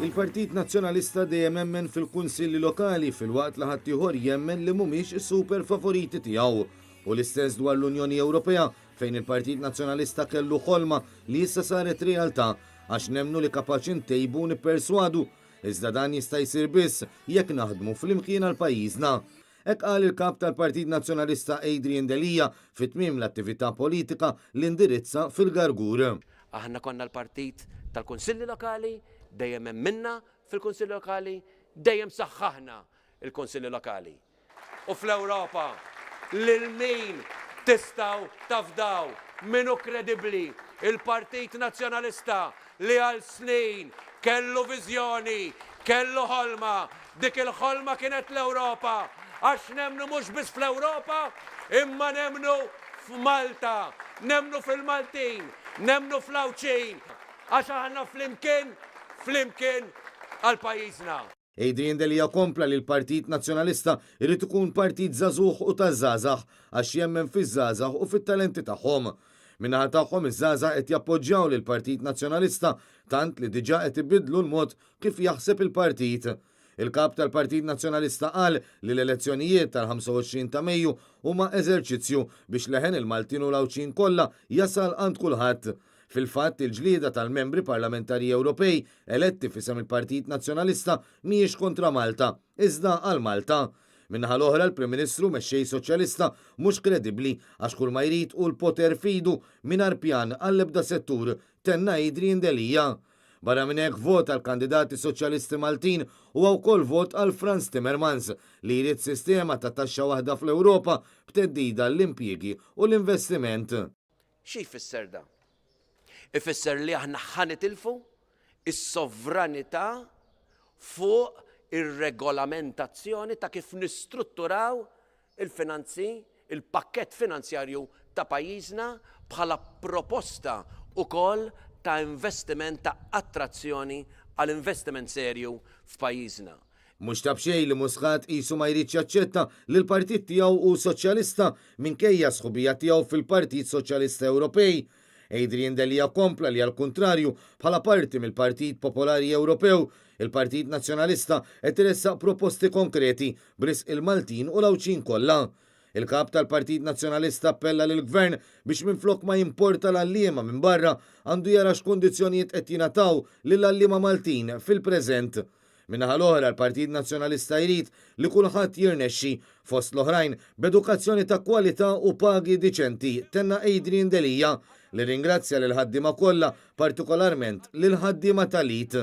Il-Partit Nazzjonalista dejjem emmen fil-Kunsilli Lokali filwaqt li ħaddieħor jemmen li mhumiex is-super favoriti tiegħu. U l-istess dwar l-Unjoni Ewropea fejn il-Partit Nazzjonalista kellu ħolma li issa saret realtà għax nemmnu li kapaċi ntejbu u nipperswadu. Iżda dan jista' jsir biss jekk naħdmu flimkien għal pajjiżna. Hekk qal il-Kap tal-Partit Nazzjonalista Adrian Delia fi tmiem l-attività politika li indirizza fil-Gargur. Aħna konna l-partit tal-Kunsilli Lokali, dejjem emminna fil-Kunsilli Lokali, dejjem saħħaħna l-Kunsilli Lokali. U fl-Ewropa, lil min tistgħu tafdaw? Min hu kredibbli? Il-Partit Nazzjonalista li għal snin kellu viżjoni, kellu ħolma, dik il-ħolma kienet l-Ewropa, għax nemmnu mhux biss fl-Ewropa imma nemmnu f'Malta, nemmnu fil-Maltin, nemmnu fl-Għawdxin, għax aħna flimkien, flimkien għal pajjiżna. Adrian Delia kompla li l-Partit Nazzjonalista jrid ikun partit żagħżugħ u taż-żgħażagħ għax jemmen fiż-żgħażagħ u fit-talenti tagħhom. Min-naħa tagħhom iż-żgħażagħ qed jappoġġjaw lill-Partit Nazzjonalista tant li diġà qed ibiddlu l-mod kif jaħseb il-partit. Il-Kap tal-Partit Nazzjonalista qal li l-elezzjonijiet tal-25 ta' Mejju huma eżerċizzju biex leħen il-Maltin u l-Għawdxin kollha jasal għand kulħadd. Fil-fatt, il-ġlieda tal-Membri Parlamentari Ewropej eletti f'isem il-Partit Nazzjonalista mhijiex kontra Malta, iżda għal Malta. Min-naħa l-oħra, l-Prim Ministru, mexxej Soċjalista, mhux kredibbli għax kulma jrid hu l-poter f'idu mingħajr pjan għall-ebda settur, tenna Adrian Delia. Barra minn hekk, vot għall-kandidati Soċjalisti Maltin huwa wkoll vot għal Frans Timmermans li jrid sistema ta' taxxa waħda fl-Ewropa b'theddida għall-impjiegi u l-investiment. Xi jfisser dan? Ifisser li aħna ħa nitilfu s-sovranità fuq ir-regolamentazzjoni ta' kif nistrutturaw il-finanzi, il-pakkett finanzjarju ta' pajjiżna bħala proposta wkoll ta' investiment ta' attrazzjoni għal investiment serju f'pajjiżna. Mhux ta' b'xejn li Muscat qisu ma jridx jaċċetta li l-partit tiegħu hu Soċjalista minkejja s-sħubija tiegħu fil-Partit Soċjalista Ewropej. Adrian Delia kompla li għall-kuntrarju, bħala parti mill-Partit Popolari Ewropew, il-Partit Nazzjonalista qed iressaq proposti konkreti b'risq il-Maltin u l-Għawdxin kollha. Il-Kap tal-Partit Nazzjonalista appella lill-Gvern biex minflok ma jimporta l-għalliema minn barra għandu jara x'kundizzjonijiet qed jingħataw lill-għalliema Maltin fil-preżent. Min-naħa l-oħra l-Partit Nazzjonalista jrid li kulħadd jirnexxi, fost l-oħrajn b'edukazzjoni ta' kwalità u pagi diċenti, tenna Adrian Delia, li rringrazzja lill-ħaddiema kollha, partikolarment lill-ħaddiema tal-EAT.